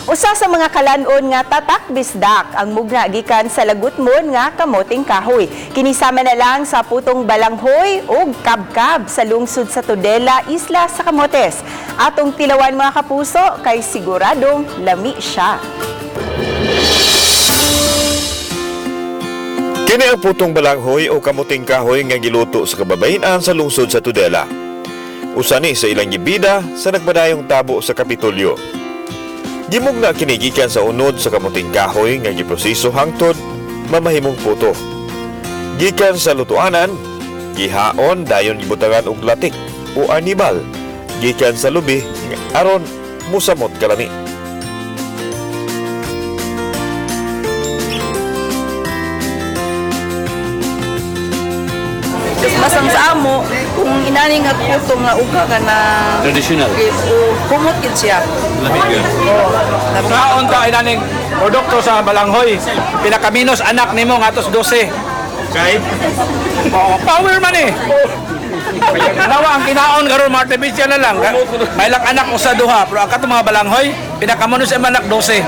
Usa sa mga kalanon nga tatak bisdak ang mugna gikan sa lagutmon nga kamoting kahoy. Kinisama na lang sa putong balanghoy ug kabkab sa lungsod sa Tudela, Isla sa Camotes. Atong tilawan, mga kapuso, kay siguradong lami siya. Kini ang putong balanghoy o kamuting kahoy nga giluto sa kababayen-an sa lungsod sa Tudela. Usa ni sa ilang gibida sa nagpadayong tabo sa Kapitolyo. Gimugna kini gikan sa unod sa kamuting kahoy nga giproseso hangtod mamahimong puto. Gikan sa lutuanan, gihaon dayon gibutangan og latik o anibal gikan sa lubi nga aron musamot kalami. Masang sa amo, kung inani nga puto nga uga ka na Traditional. O kumot gid siya. Kaon ta inaning produkto sa balanghoy. Pinakaminos anak nimo ngatos 12. Kay? Oh, power man eh. Nawa ang kinaon karon mga artificial na lang. May lang anak usa duha pero ang katong mga balanghoy pinakamanos ang anak 12.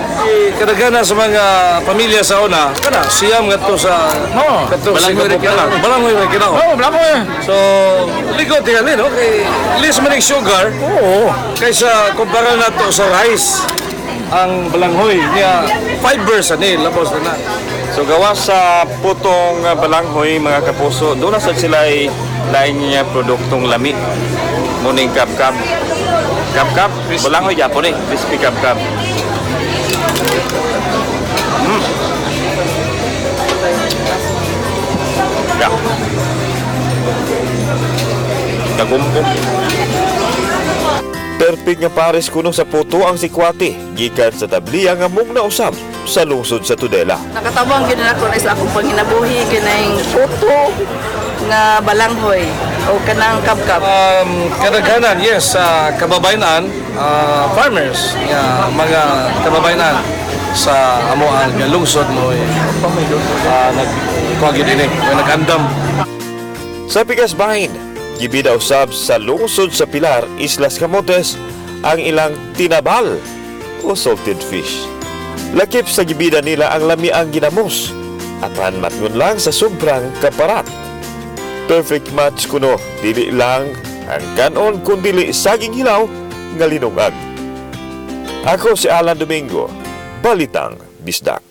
Kadaghanan sa mga pamilya sa una, kana siyam ngadto sa Oo. kadto sa Balanghoy ra kinaon. Balanghoy ra kinaon. Oh, balanghoy. So, ligo tingali, no? Kay less man ang sugar. Oo. Kaysa kumpara nato sa rice ang balanghoy niya, fiber sa ni labos na na. So gawa sa putong balanghoy, mga kapuso, doon na sad sila ay lain niya produktong lami. Muning kabkab. Kabkab, balanghoy gyapon eh, crispy kabkab. Yeah. Kagumpong. Perfect nga pares kuno sa puto ang sikwate gikan sa tabliya nga mugna usab sa lungsod sa Tudela. Nakatabang gid na ako na sa akong panginabuhi kining puto nga balanghoy o kanang kabkab. Kadaghanan, yes, sa kababayenan, farmers, nga mga kababayenan sa amo ang lungsod mo eh, nagkuha gyud ini, o nag-andam. Sa Pikas Bahin, gibida usab sa lungsod sa Pilar, Islas Camotes, ang ilang tinabal o salted fish. Lakip sa gibida nila ang lamiang ginamos, apan matngon lang sa sobrang kaparat. Perfect match kuno, dili lang ang kanon kundili saging hilaw nga linungag. Ako si Alan Domingo, Balitang Bisdak.